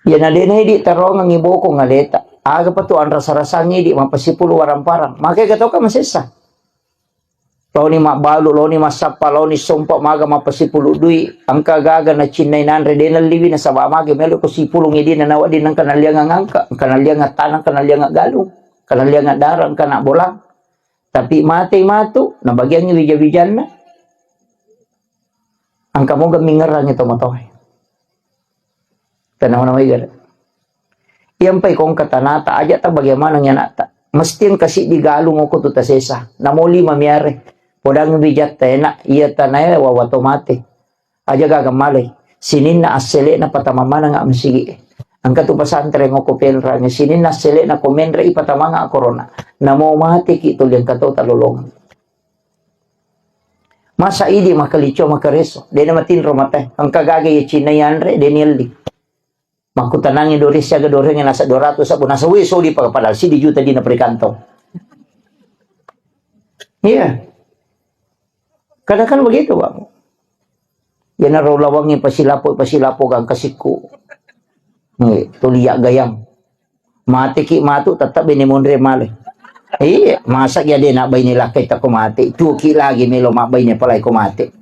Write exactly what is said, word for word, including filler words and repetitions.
Iya na dena idi tarongengi bokong aleta. Aga pa tu anrasa-rasangi idi mappasipulu warang-parang. Maka ega toka masessa. Laoni mabbalu, laoni massappa, laoni sompa, maga mappasipulu dui. Engka gaga nacinnai nanre, de nalliwi nasaba mage melo ko sipulung idi na nawedding engka nalliang angka, engka nalliang tanang, engka nalliang galung, engka nalliang dara, engka na bolang. Tapi matei matu, nabagiangngi wija-wijanna. Engka moga mingerangi tomatoae. Tanawa-nawa igala. Iyampai kongka tanata, aja ta bagaimana ni anakta. Mesti engka siddi galung oko tu tasesa. Namo lima miare. Podang bijatta enak, iya tanae wawa to mate. Aja gaga malai. Sininna asselekna patama manang masigi. Engka tu pesantren oko penrangi. Sininna asselekna ko menre i patamanga corona. Namo mate ki tuli engka to talolongang. Masa idi makalico makareso, dena matinro matae. Engka gaga iya cinna yanre, deni elli. Makkutanangi dore siaga dorengnge nasa dua ratus sabbu, nasa we sodi pa-, padahal sidi juta dina perikantong. Iya. Kadang kan begitu, Pak. Yana ro lawangi pasilapo, pasilapo gangka sikku. Nggih, tulia gayang. Mateki matu tetap bene monre male. Iya, masa ya de nak baine lakkai tako mate. Tuki lagi melo mak baine palai ko mate.